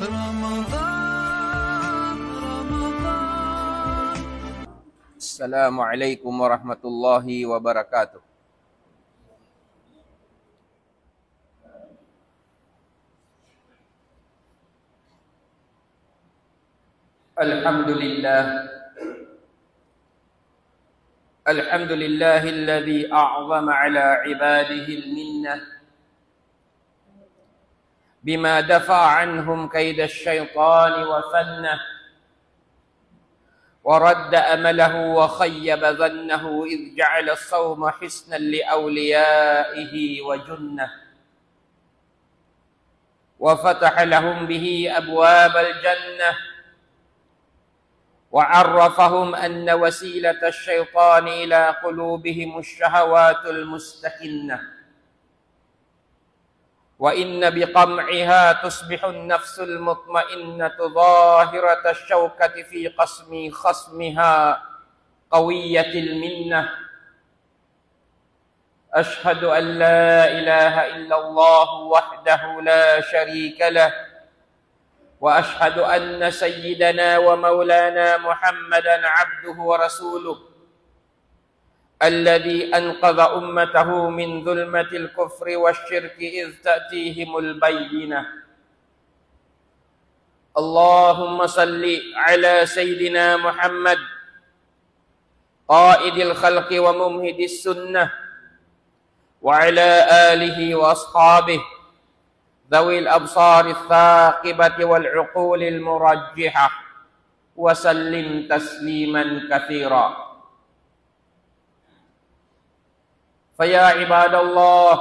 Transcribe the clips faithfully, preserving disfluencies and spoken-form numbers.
رمضان، رمضان. السلام عليكم ورحمة الله وبركاته. الحمد لله. الحمد لله الذي أعظم على عباده المنة بما دفع عنهم كيد الشيطان وفنه، ورد أمله وخيب ظنه، إذ جعل الصوم حصنا لأوليائه وجنة، وفتح لهم به أبواب الجنة، وعرفهم أن وسيلة الشيطان إلى قلوبهم الشهوات المستكنة، وإن بقمعها تصبح النفس المطمئنة ظاهرة الشوكة في قصم خصمها قوية المنة. أشهد أن لا إله إلا الله وحده لا شريك له، وأشهد أن سيدنا ومولانا محمدا عبده ورسوله، الذي أنقذ أمته من ظلمة الكفر والشرك إذ تأتيهم البينة. اللهم صل على سيدنا محمد قائد الخلق وممهد السنة، وعلى آله وأصحابه ذوي الأبصار الثاقبة والعقول المرجحة، وسلم تسليما كثيرا. فيا عباد الله،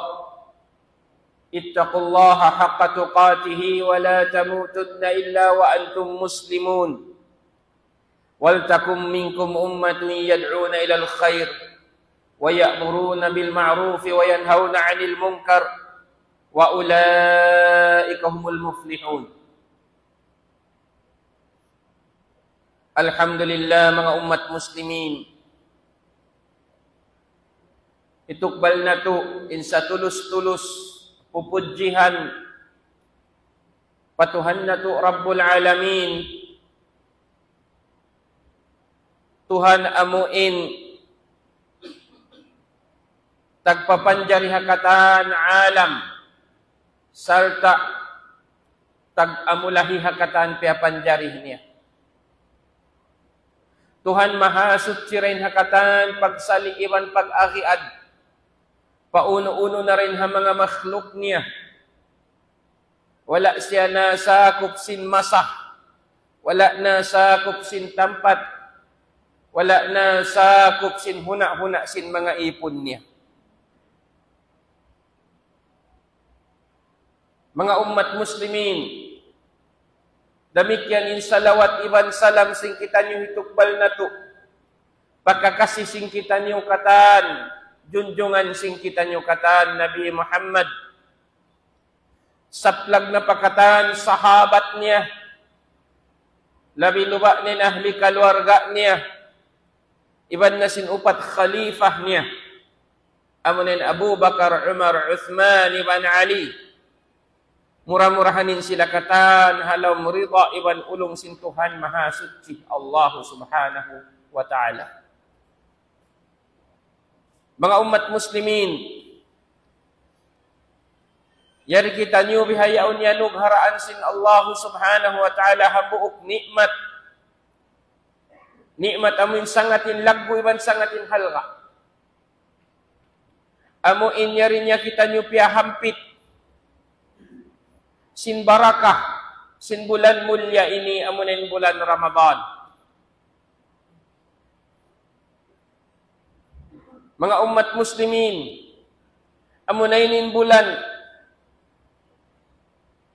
اتقوا الله حق تقاته ولا تموتن إلا وأنتم مسلمون. ولتكن منكم أمة يدعون إلى الخير ويأمرون بالمعروف وينهون عن المنكر وأولئك هم المفلحون. Alhamdulillah, manga ummat muslimin. Itukbal natu' in satulus-tulus pupudjihan pa Tuhan natu' Rabbul Alamin. Tuhan amu in tagpapanjari ha katan alam, sarta' tag-amulahi ha katan piyapanjari niya. Tuhan Mahasuchi dayn ha katan pagsali' iban pag-agiad, pa unu-unu na dayn ha manga makhluk niya. Wala' siya nasakup sin masa, wala' nasakup sin tampat, wala' nasakup sin huna'-huna' sin manga ipun niya. Manga ummat muslimin, damikkiyan in salawat iban salam sin kitaniyu hitukbal natu' pa kakasi sin kitaniyu katan, junjungan sin kitaniyu katan, Nabi Muhammad. Saplag na pa katan sahabat niya, labi-labi na in ahli kaluarga niya, iban na sin upat khalifah niya, amuna in Abu Bakar, Umar, Uthman, iban Ali. Mura-murahan in sila katan ha lawm rida iban ulung sin Tuhan Mahasuchi, Allah Subhanahu wa Ta'ala. Manga ummat muslimin, yari kitaniyu bihaun iyanugharaan sin Allah Subhanahu wa Ta'ala hambuuk ni'mat. Ni'mat amu in sangat in laggu' iban sangat in halga'. Amu in yari niya kitaniyu piyahampit sin barakah sin bulan mulliya ini, amuna in bulan Ramadan. Manga ummat muslimin, amuna ini in bulan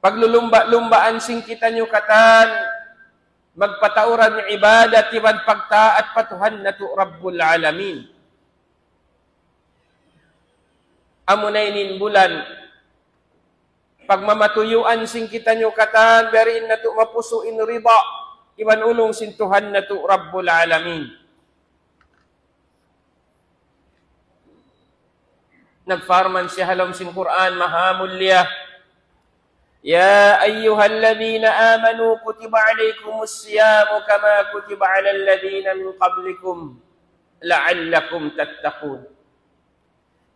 paglulumba-lumbaan sin kitaniyu katan magpatauran ibadat iban pagtaat pa Tuhan natu' Rabbul Alamin. Amuna ini in bulan pagmamatuyuan sin kitaniyu katan, biya' diin natu' mapusu' in rida iban ulung sin Tuhan natu' Rabbul Alamin. Nagparman siya ha lawm sin Qur'an mahamulliya, يا أيها الذين آمنوا كتب عليكم الصيام كما كتب على الذين من قبلكم لعلكم تتقون.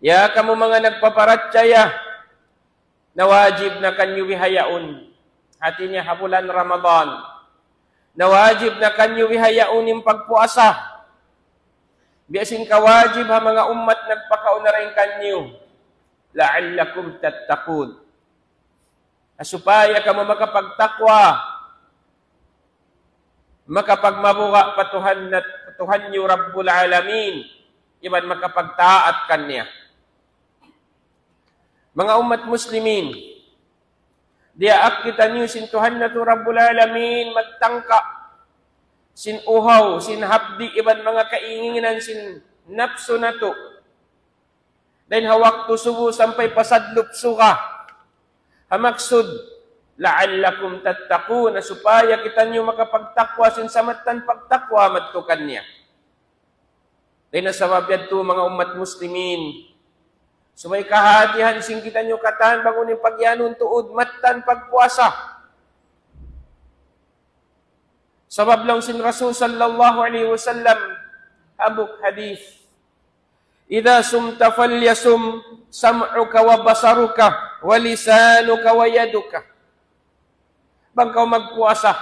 Ya kamu manga nagpaparachaya, na wajib na kaniyu bihaun. Hati niya ha bulan Ramadan, na wajib na kaniyu bihaun in pagpuasa. Biya' sin kawajib ha manga ummat nagpakauna dayn kaniyu. لعلكم تتقون. Supaya kamu makapagtakwa, makapagmabuga' pa Tuhan nat-, Tuhan niyu Rabbul Alamin, iban makapagtaat kaniya. Manga ummat muslimin, diyaak kitaniyu sin Tuhan natu' Rabbul Alamin magtangka sin uhaw, sin hapdi', iban manga kainginan sin napsu natu'. Dayn ha waktu subuh sampay pa sadlup suga. Ha maksud, لعلكم تتقون, supaya kitaniyu makapagtakwa sin samattan pagtakwa madtu kaniya. Dayn ha sabab yadtu manga ummat muslimin, subay kahatihan sin kitaniyu katan bang unu in pagiyanun tuud mattan pagpuasa. Sabab laung sin Rasul sallallahu alayhi wasallam, hambuuk hadith, إذا صمت فليصم سمعك وبصرك ولسانك ويدك. Bang kaw magpuasa,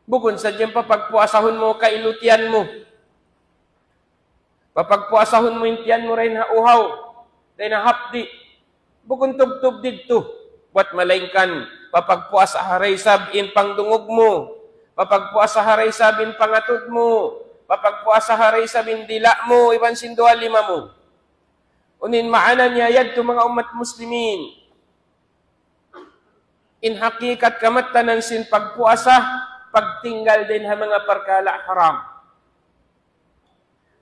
bukun sadja in papagpuasahun mu kailu tiyan mu. Papagpuasahun mu in tiyan mu dayn ha uhaw, dayn ha hapdi'. Bukun tubtub didtu. Buat malaingkan, papagpuasaha da isab in pangdungug mu. Papagpuasaha da isab in pangatud mu. Papagpuasaha da isab in dila' mu, iban sin duwa lima mu. Unu in maana niya yadtu manga ummat muslimin? In hakikat kamattanan sin pagpuasa, pagtinggal dayn ha manga parkala' haram.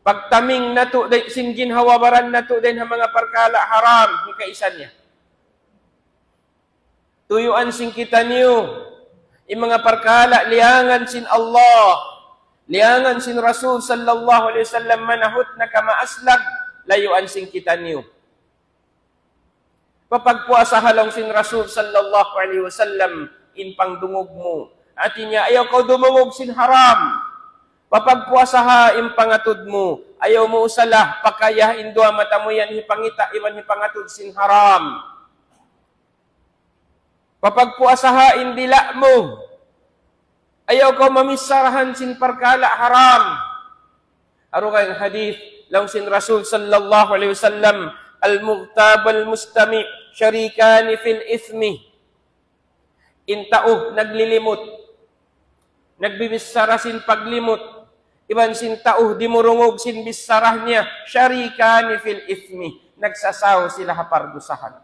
Pagtaming natu' dayn sin ginhawa-baran natu' dayn ha manga parkala' haram, hikaisa niya. Tuyuan sin kitaniyu in manga parkala' liyangan sin Allah, liyangan sin Rasul sallallahu alayhi wasallam manahut na kamaaslag, layuan sin kitaniyu. Papagpuasaha laung sin Rasul sallallahu alayhi wasallam in pangdungug mu. Hati niya, ayaw kaw dumungug sin haram. Papagpuasaha in pangatud mu. Ayaw mu usala pakaya in duwa mata mu yan hipangita' iban hipangatud sin haram. Papagpuasaha in dila' mu. Ayaw kaw mamicharahan sin parkala' haram. Aru kay hadith, laung sin Rasul sallallahu alayhi wasallam, المغتاب والمستمع شريكان في الإثم. In tau naglilimut, nagbibichara sin paglimut, iban sin tau dimurungug sin bichara niya, شريكان في الإثم, nagsasaw sila ha pardusahan.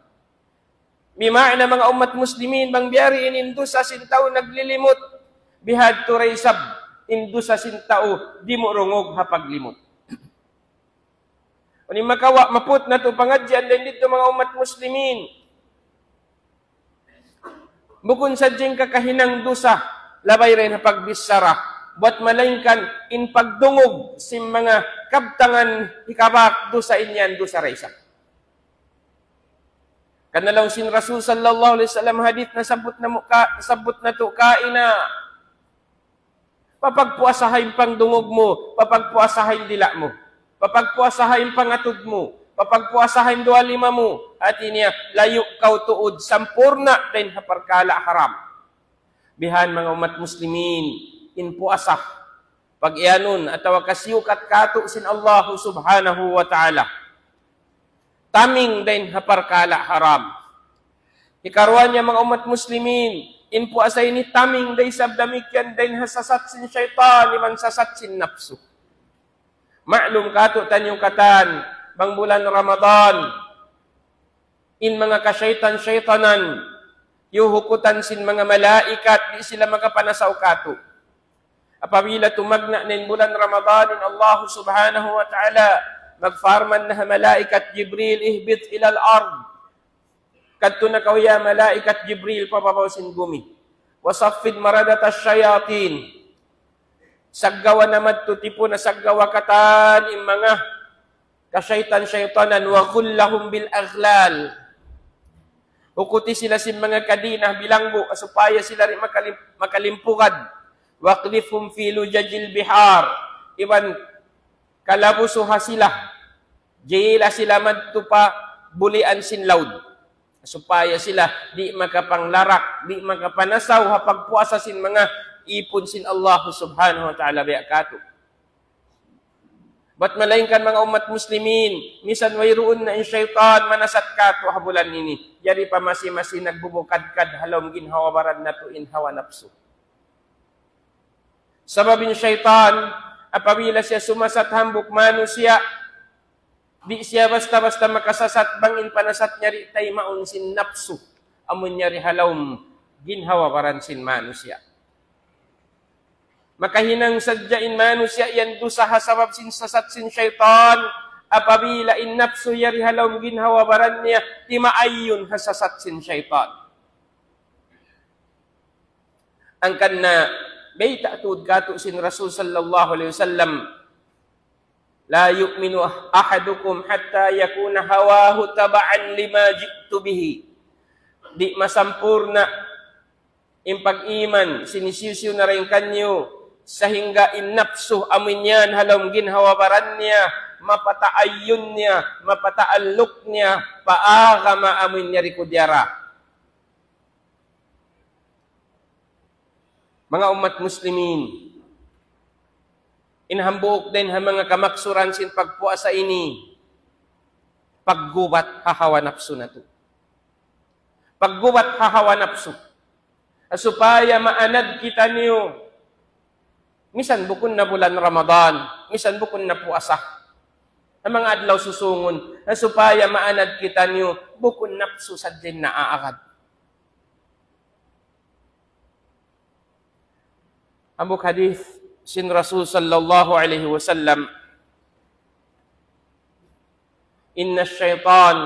Bima'na manga ummat muslimin, bang biya' diin in dusa sin tau naglilimut, bihadtu da isab in dusa sin tau dimurungug ha paglimut. Unu in makawa' maput natu' pangadjian dayn didtu manga ummat muslimin? Bukun sadja in kakahinang dusa, labay dayn ha pagbichara, buat malaingkan in pagdungug sin manga kabtangan hikabak dusa, in yan dusa da isab. Karna' laung sin Rasul sallallahu alayhi wasallam hadith nasabbut namu' ka-, nasabbut natu' kaina. Papagpuasaha in pangdungug mu, papagpuasaha in dila' mu, papagpuasaha in pangatud mu, papagpuasaha in duwa lima mu. Hati niya, layu' kaw tuud sampurna' dayn ha parkala' haram. Bihan manga ummat muslimin, in puasa, pag-iyanun atawa kasiyukat katu' sin Allahu subhanahu wa ta'ala. Taming dayn ha parkala' haram. Hikaruwa niya manga ummat muslimin, in puasa ini taming da isab damikkiyan dayn ha sasat sin saytan iban sasat sin napsu. Ma'lum katu' taniyu katan, bang bulan Ramadan, in manga kasaytan-saytanan, yuhukutan sin manga malaikat, di' sila makapanasaw katu'. Apabila tumagna' na in bulan Ramadan, in Allah subhanahu wa ta'ala, magparman na ha malaikat Jibril, اهبط إلى الأرض. Kadtu na kaw ya malaikat Jibril pa babaw sin bumi. وصفد مردة الشياطين. Saggawa na madtu, tipuna saggawa katan in manga kasaytan-saytanan, وغلهم بالأغلال. Hukuti sila sin manga kadina bilanggu', supaya sila di' makalim-, makalimpugad. واقذفهم في لجج البحار. Iban kalabusuha sila. Jila sila madtu pa bulian sin laud. Supaya sila di' makapanglarak, di' makapanasaw ha pagpuasa sin manga ipun sin Allah Subhanahu wa Ta'ala biya' katu'. Bat malaingkan manga ummat muslimin, misan wayruun na in saytan manasat katu' ha bulan ini. Jari pa masi-masi nagbubukadkad ha lawm ginhawa-baran natu' in hawa napsu. Sabab in saytan, apabila siya sumasat hambuuk manusiya', di' siya basta-basta makasasat bang in panasat niya di' taymaun sin napsu, amun niya di ha lawm ginhawa-baran sin manusiya'. Makahinang sadja in manusiya' yan dusa ha sabab sin sasat sin saytan, apabila in napsu yari ha lawm ginhawa-baran niya, timaayun ha sasat sin saytan. Hangkan na bayta' tuud katu' sin Rasul sallallahu alayhi wasallam, لا يؤمن أحدكم حتى يكون هواه تبعا لما جئت به. Di' masampurna' in pag-iman sin hisiyu-siyu na dayn kaniyu, sahingga in napsu amu in yan ha lawm ginhawa-baran niya, mapataayun niya, mapataalluk niya pa agama amu in yari ku diyara. Manga ummat muslimin, in hambuuk dayn ha manga kamaksuran sin pagpuasa ini, paggubat ha hawa napsu natu'. Paggubat ha hawa napsu. Supaya maanad kitaniyu, misan bukun na bulan Ramadan, misan bukun na puasa, ha manga adlaw susungun, supaya maanad kitaniyu, bukun napsu sadja in naagad. Hambuuk hadith sin Rasul sallallahu alayhi wasallam, إن الشيطان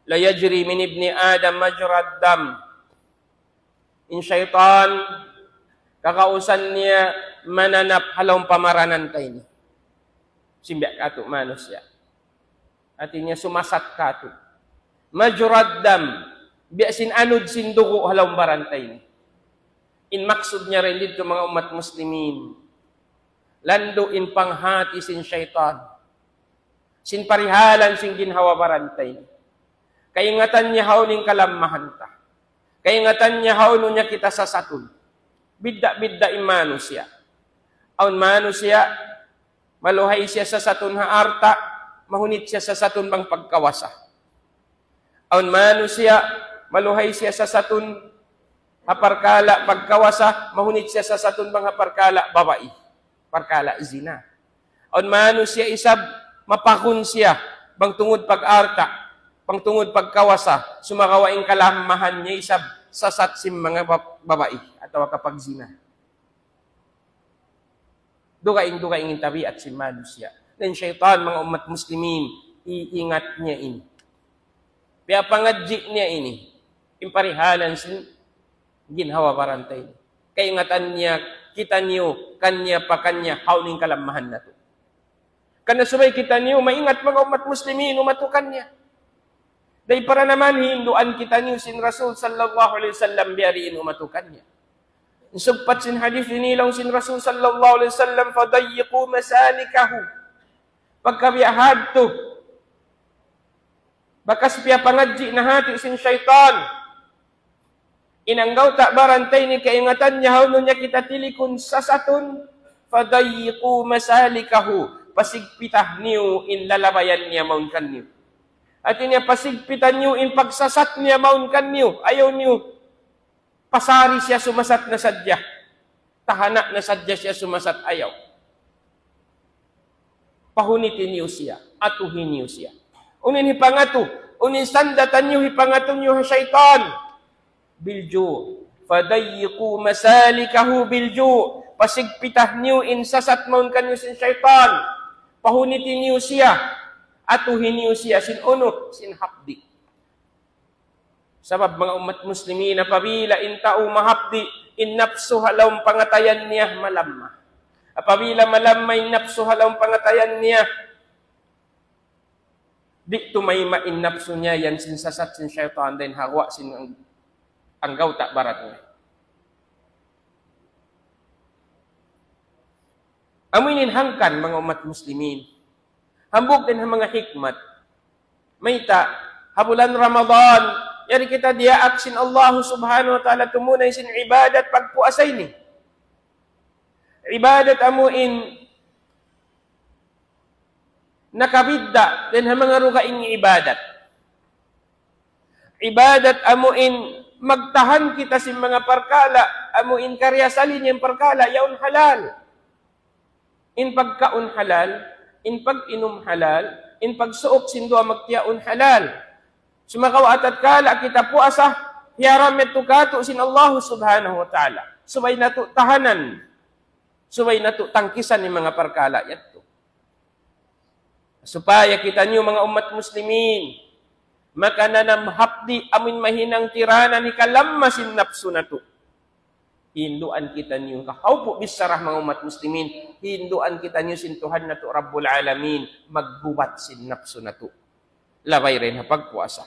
ليجري من ابن آدم مجرى الدم. In saytan, kakausan niya mananap ha lawm pamaranan ta ini. Sin biya' katu' manusiya'. Hati niya sumasat katu'. مجرى الدم. Biya' sin anud sin dugu' ha lawm baran ta ini. In maksud niya dayn didtu manga ummat muslimin, landu' in panghati sin saytan. Sin parihalan sin ginhawa-baran ta ini. Kaingatan niya hawnu in kalammahan ta. Kaingatan niya hawnu niya kita sasatun. Bidda'-bidda' in manusiya'. Awn manusiya', maluhay siya sasatun ha alta', mahunit siya sasatun bang pagkawasa. Awn manusiya', maluhay siya sasatun ha parkala' pagkawasa, mahunit siya sasatun bang ha parkala' babai, parkala' zina. Awn manusiya' isab, mapakun siya, bang tungud pag-alta', bang tungud pagkawasa, sumagawa' in kalammahan niya isab, sasat sin manga bab-, babai, atawa kapagzina. Dugaing-dugaing in tabiat sin manusiya'. Na in saytan, manga ummat muslimin, iingat niya ini. Piyapangadji' niya ini. In parihalan sin ginhawa-baran ta ini. Kaingatan niya, kitaniyu, kaniya pa kaniya, hawnu in kalammahan natu'. Karna' subay kitaniyu, maingat manga ummat muslimin, umatu kaniya. Dayn para naman hinduan kitaniyu sin Rasul sallallahu alayhi wasallam biya' diin umatu kaniya. Sugpat sin hadith ini laung sin Rasul sallallahu alayhi wasallam, فضيقوا مسالكه. Pagka biya' hadtu, bakas piyapangadji' na hati sin saytan. In anggawta' baran ta ini kaingatan niya hawnu niya kita tilikun sasatun, فضيقوا مسالكه. Pasigpita niyu in lalabayan niya mawn kaniyu. Hati niya pasigpita niyu in pagsasat niya mawn kaniyu. Ayaw niyu pasari siya sumasat na sadja. Tahana' na sadja siya sumasat, ayaw. Pahuniti niyu siya, atuhi niyu siya. Unu in hipangatu, unu in sandatan niyu hipangatu niyu ha saytan. بالجوع. فضيقوا مسالكه بالجوع. Pasigpita niyu in sasat mawn kaniyu sin saytan. Pahuniti niyu siya, atuhi niyu siya sin unu, sin hapdi'. Sabab manga ummat muslimin, apabila in tau mahapdi' in napsu ha lawm pangatayan niya, malamma. Apabila malamma in napsu ha lawm pangatayan niya, Di' tumayma' in napsu niya yan sin sasat sin saytan dayn ha guwa' sin ang-, anggawta' baran niya. Amu ini in hangkan manga ummat muslimin. Hambuuk dayn ha manga hikmat. Mayta', ha bulan Ramadan, yari kita diyaak sin Allah subhanahu wa ta'ala tumunay sin ibadat pagpuasa ini. Ibadat amu in nakabidda' dayn ha manga dugaing ibadat. Ibadat amu in magtahan kita sin manga parkala', amu in kariasali niya in parkala', yaun halal. In pagkaun halal, in pag-inum halal, in pagsuuk sin duwa magtiyaun halal. Sumagawa' tatkala kita puasa, hiyaram yadtu kātu' sin Allah subhanahu wa ta'ala. Subay natu' tahanan. Subay natu' tangkisan in manga parkala' yadtu. Supaya kitaniyu manga ummat muslimin, makananam hapdi' amun mahinang tiranan hikalamma sin napsu natu'. Hinduan kitaniyu, kahawpu' bichara manga ummat muslimin, hinduan kitaniyu sin Tuhan natu' Rabbul Alamin, maggubat sin napsu natu'. Labay dayn ha pagpuasa.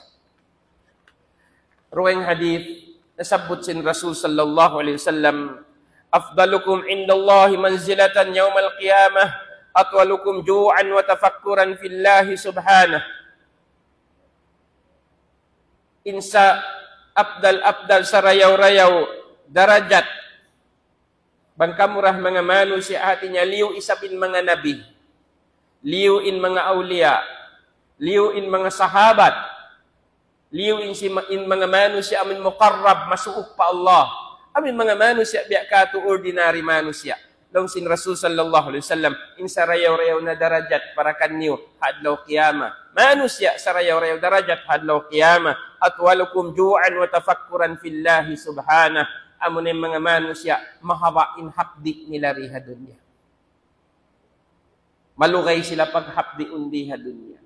Dugaing hadith, nasabbut sin Rasul sallallahu alayhi wasallam, أفضلكم عند الله منزلة يوم القيامة أطولكم جوعا وتفكرا في الله سبحانه. In sa afdal-afdal sarayaw-rayaw darajat bang kamura manga manusiya' hati niya liyu isab in manga nabi, liyu in manga awliya, liyu in manga sahabat, liyu in si ma-, in manga manusiya' amun muqarrab, masuuk pa Allah. Amun manga manusiya' biya' katu' ordinary manusiya'. Laung sin Rasul sallallahu alayhi wasallam, in sarayaw-rayaw na darajat para kaniyu ha adlaw qiyamah. Manusiya' sarayaw-rayaw darajat ha adlaw qiyamah. أطولكم جوعا وتفكرا في الله سبحانه. Amuna in manga manusiya' mahaba' in hapdi' nila di ha dunya. Malugay sila paghapdiun di ha dunya.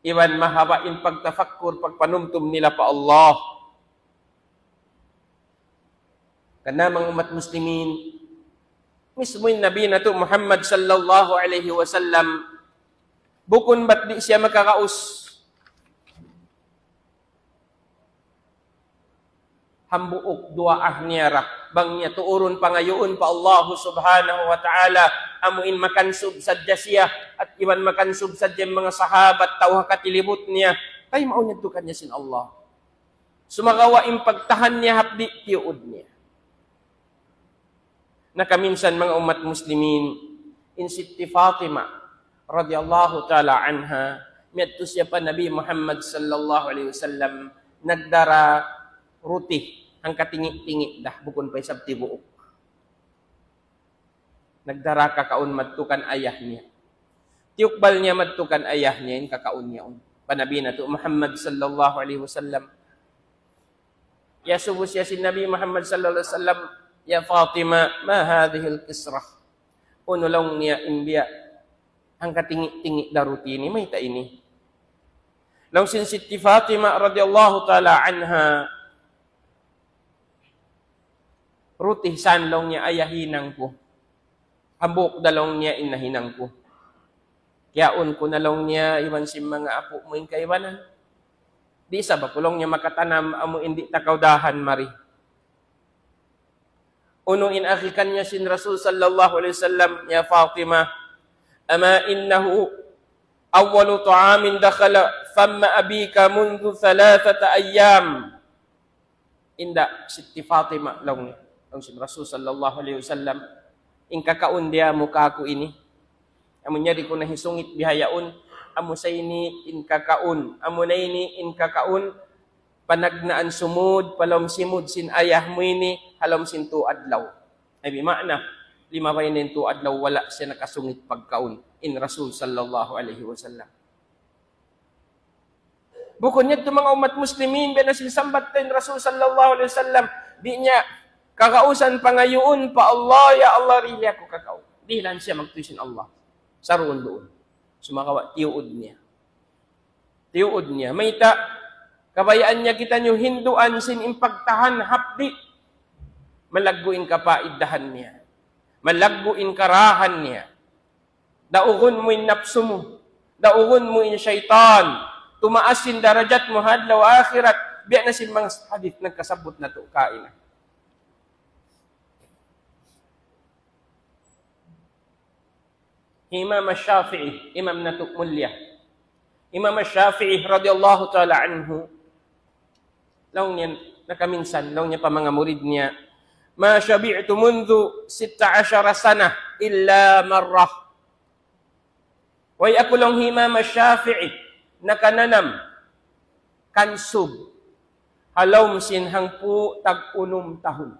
Iban mahaba' in pagtafakkur, pagpanumtum nila pa Allah. Karna' manga ummat muslimin, mismu in Nabi natu' Muhammad sallallahu alayhi wasallam, bukun bat di' siya makagaus. Hambuuk duwaa niya ra, bang niya tuurun pangayuun pa Allah subhanahu wa ta'ala, amu in makansub sadja siya, at iban makansub sadja in manga sahabat, tau ha katilibut niya, kay maunad tukan niya sin Allah. Sumagawa' in pagtahan niya hapdi' tiyuud niya. Nakaminsan manga ummat muslimin, in Sitti Fatima radiyallahu ta'ala anha, miyadtu siya pa Nabi Muhammad sallallahu alayhi wasallam, nagdara ruti, hangka tingi'-tingi' da, bukun pa isab tibuuk. Nagdara kakaun madtu kan ayah niya. Tiyukbal niya madtu kan ayah niya in kakaun niya yaun. Pa Nabi natu' Muhammad sallallahu alayhi wasallam. Iyasubu siya sin Nabi Muhammad sallallahu alayhi wasallam, "Ya Fatima, ma hadhihil kisrah?" Unu laung niya in biya' hangka tingi'-tingi' da ruti ini, mayta' ini? Laung sin Sitti Fatima radiyallahu ta'ala anha, "Ruti san," laung niya, "ay hinang ku. Hambuuk da," laung niya, "in nahinang ku. Kiyaun ku na," laung niya, "iban sin manga apu' mu in kaibanan. Di' isab aku," laung niya, "makatanam amu in di' ta kaudahan mari." Unu in agi kaniya sin Rasul sallallahu alayhi wasallam, "Ya Fatima, ama innahu awwalu ta'amin dakhala famma abika mundhu thalathata ayyam." "Inda', Sitti Fatima," laung, laung sin Rasul sallallahu alayhi wasallam, "in kakaun diyamu kāku' ini, amu in yari ku nahisungit bihaun, amu sa ini in kakaun, amu na ini in kakaun, panagnaan sumud, pa lawm simud sin ayah mu ini, ha lawm sin tū adlaw." Ay, bima'na, limabay na in tū adlaw, wala' siya nakasungit pagkaun, in Rasul sallallahu alayhi wasallam. Bukun niya tu manga ummat muslimin, biya' na sin sambat ta in Rasul sallallahu alayhi wasallam, di' niya kagausan pangayuun pa Allah, "Ya Allah, dihili aku kakaun." Dihilan siya magtuy sin Allah. Saruun-duun. Sumagawa' tiyuud niya. Tiyuud niya. Mayta', kabayaan niya kitaniyu hinduan sin in pagtahan hapdi'. Malaggu' in kapaiddahan niya. Malaggu' in karahan niya. Daugun mu in napsu mu. Daugun mu in saytan. Tumaas in darajat mu ha adlaw akhirat. Biya' na sin manga hadith nagkasabbut natu' kaina. Imam Shafi'i, imam natu' mulia. Imam Shafi'i radiyallahu ta'ala anhu, laung niya, nakaminsan, laung niya pa manga murid niya, ما شبعت منذ ستة عشر سنة إلا مرة. Way aku laung hi Imam Shafi'i, nakananam kansub ha lawm sin hangpu' tag unum tahun.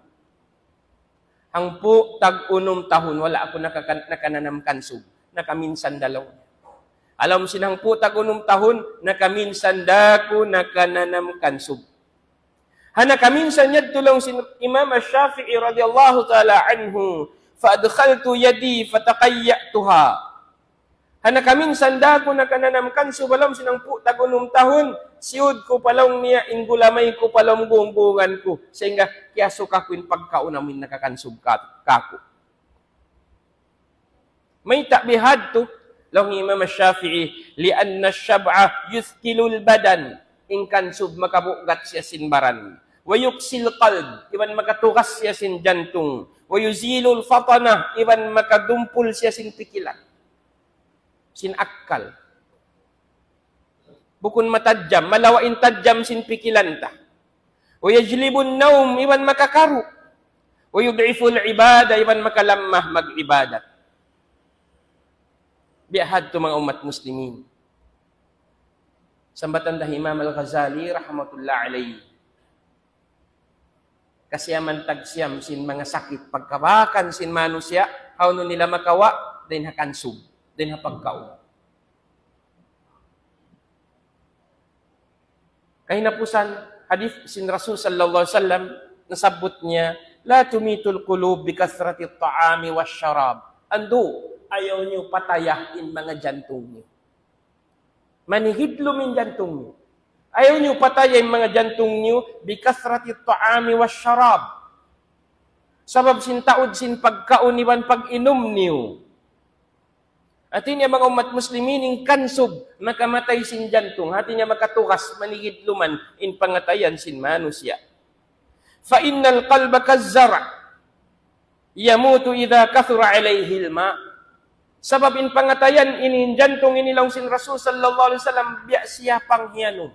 Hangpu' tag unum tahun, wala' aku nakakan-, nakananam kansub. Nakaminsan da laung. Ha lawm sin hangpu' tag unum tahun, nakaminsan da aku nakananam kansub. Ha nakaminsan yadtu laung sin Imam Shafi'i radiyallahu ta'ala anhu, فأدخلت يدي فتقيأتها. Ha nakaminsan da aku nakananam kansub ha lawm sin hangpu' tag unum tahun, siyud ku pa laung niya in gulamay ku pa lawm gunggungan ku. Sahingga kiyasuka ku in pagkaun amu in nakakansub ka-, kāku'. Mayta' bihadtu? Laung Imam Shafi'i, لأن الشبع يثقل البدن. In kansub makabugat siya sin baran. ويقسي القلب, iban makatugas siya sin jantung. ويزيل الفطنة, iban makadumpul siya sin pikilan. Sin akkal. Bukun matajjam, malawa' in tajjam sin pikilan ta. ويجلب النوم, iban makakaru'. ويضعف العبادة, iban makalamma mag-ibadat. Biya' hadtu manga ummat muslimin. Sambatan da Imam Al-Ghazali rahmatullah alayhi. Kasiyaman tagsiyam sin manga sakit pagkabakan sin manusiya', hawnu nila makawa', dayn ha kansub, dayn ha pagkaun. Kahinapusan, hadith sin Rasul sallallahu alayhi wasallam, nasabbut niya, لا تميتوا القلوب بكثرة الطعام والشراب. Andu', ayaw niyu pataya in manga jantung niyu. Manihidlum in jantung niyu. Ayaw niyu pataya in manga jantung niyu, بكثرة الطعام والشراب. Sabab sin taud sin pagkaun iban pag-inum niyu. Hati niya manga ummat muslimin, in kansub, makamatay sin jantung. Hati niya makatugas, manihidluman, in pangatayan sin manusiya'. فإن القلب كالزرع يموت إذا كثر عليه الماء. Sabab in pangatayan ini, in jantung ini laung sin Rasul sallallahu alayhi wasallam, biya' siya panghiyanum.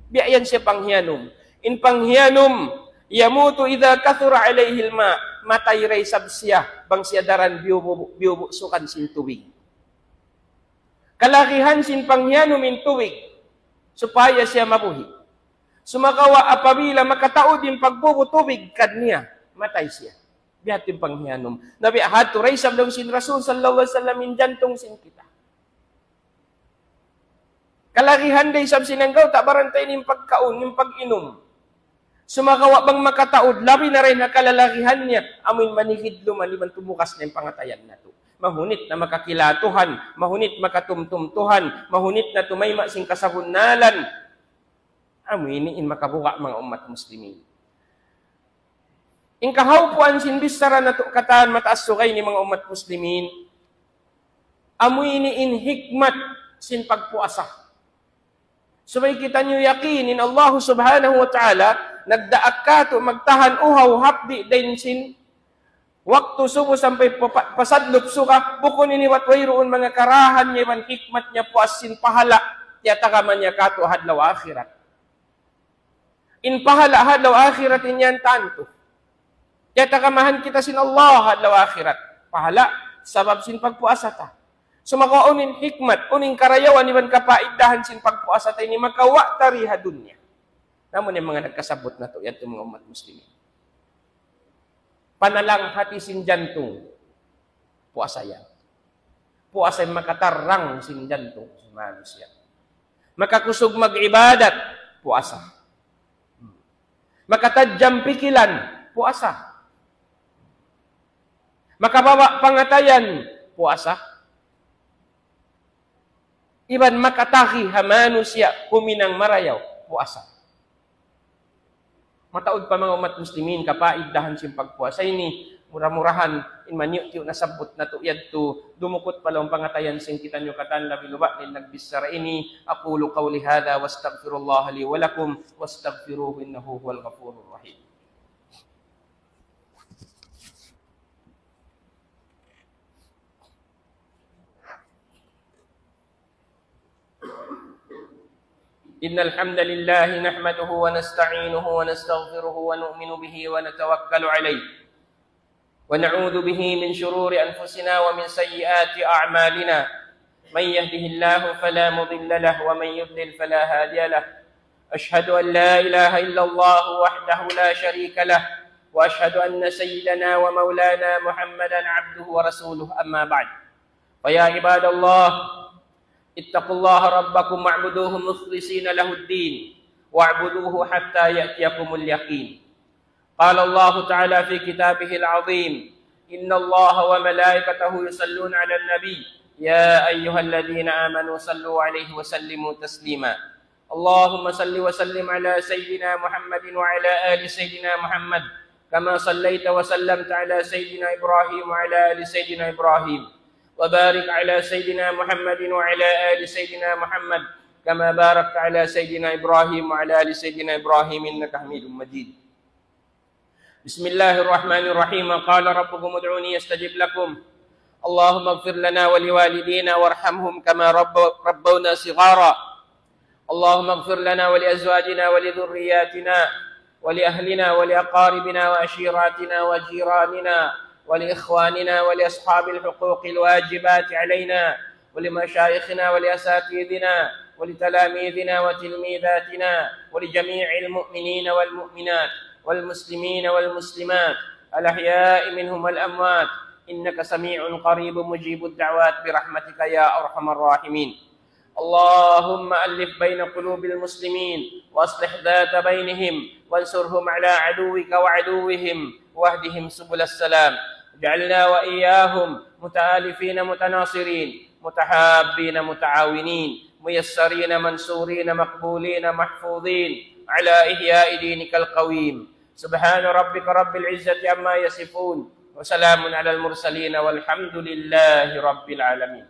Biya' yan siya panghiyanum. In panghiyanum, يموت إذا كثر عليه الماء. Matay da isab siya, bang siya daran biyubu', biyubu' sukan sin tubig. Kalagihan sin panghiyanum in tubig, supaya siya mabuhi'. Sumagawa' apabila makataud in pagbubu' tubig kaniya, matay siya. Biya' ha yan in panghiyanum. Na biya' hadtu da isab laung sin Rasul sallallahu alayhi wasallam in jantung sin kita. Kalagihan da isab sin hanggaw ta' barantay in pagkaun, in pag-inum. Sumagawa' bang makataud, labi na dayn ha kalalagihan niya, amuin manihidluman iban tumugas na in pangatayan natu'. Mahunit na makakila' Tuhan, mahunit makatumtum Tuhan, mahunit na tumayma' sin kasabunnalan. Amu ini in makabuga' manga ummat muslimin. In kahawpuan sin bichara natu' katan mataas suga ini manga ummat muslimin, amu ini in hikmat sin pagpuasa. Subay kitaniyu yakin in Allah subhanahu wa ta'ala nagdaak katu' magtahan uhaw hapdi' dayn sin waktu subuh sampay pa, pa, pasadlup suga, bukun ini bat wayruun manga karahan niya iban hikmat niya puas sin pahala' tiyatagama niya katu' ha adlaw akhirat. In pahala' ha adlaw akhirat in yan tantu. Tiyatagamahan kita sin Allah ha adlaw akhirat. Pahala' sabab sin pagpuasa ta. Sumagawa' unu in hikmat, unu in karayawan iban kapaidahan sin pagpuasa ta ini makawa' ta di ha dunya. Na amu in manga nagkasabbut natu' yadtu manga ummat muslimin. Panalang hati sin jantung. Puasa yan. Puasa in makatarang sin jantung sin manusiya'. Makakusug mag-ibadat, puasa. Makatajam pikilan, puasa. Makababa' pangatayan, puasa. Iban makatagi ha manusiya' huminang marayaw, puasa. Mataud pa manga ummat muslimin, kapaidahan sin pagpuasa ini, Mura-murahan in maniyu'-tiyu' nasabbut natu' yadtu, dumukut pa lawm pangatayan sin kitaniyu katan labi-labi na in nagbichara ini. أقول قولي هذا وأستغفر الله لي ولكم واستغفروه إنه هو الغفور الرحيم. إن الحمد لله نحمده ونستعينه ونستغفره ونؤمن به ونتوكل عليه، ونعوذ به من شرور أنفسنا ومن سيئات أعمالنا. من يهده الله فلا مضل له، ومن يضلل فلا هادي له. أشهد أن لا إله إلا الله وحده لا شريك له، وأشهد أن سيدنا ومولانا محمدا عبده ورسوله. أما بعد، فيا عباد الله، اتقوا الله ربكم واعبدوه مخلصين له الدين، واعبدوه حتى يأتيكم اليقين. قال الله تعالى في كتابه العظيم: إن الله وملائكته يصلون على النبي، يا أيها الذين آمنوا صلوا عليه وسلموا تسليما. اللهم صل وسلم على سيدنا محمد وعلى آل سيدنا محمد، كما صليت وسلمت على سيدنا إبراهيم وعلى آل سيدنا إبراهيم، وبارك على سيدنا محمد وعلى آل سيدنا محمد، كما باركت على سيدنا إبراهيم وعلى آل سيدنا إبراهيم إنك حميد مجيد. بسم الله الرحمن الرحيم. قال ربكم ادعوني أستجب لكم. اللهم اغفر لنا ولوالدينا وارحمهم كما رب-، ربونا صغارا. اللهم اغفر لنا ولأزواجنا ولذرياتنا ولأهلنا ولأقاربنا وعشيراتنا وجيراننا ولإخواننا ولأصحاب الحقوق الواجبات علينا ولمشايخنا ولأساتذنا ولتلاميذنا وتلميذاتنا ولجميع المؤمنين والمؤمنات والمسلمين والمسلمات الأحياء منهم والأموات، إنك سميع قريب مجيب الدعوات برحمتك يا أرحم الراحمين. اللهم ألف بين قلوب المسلمين وأصلح ذات بينهم وانصرهم على عدوك وعدوهم واهدهم سبل السلام. اجعلنا وإياهم متآلفين متناصرين متحابين متعاونين ميسرين منصورين مقبولين محفوظين على إحياء دينك القويم. سبحان ربك رب العزة عما يصفون وسلام على المرسلين والحمد لله رب العالمين.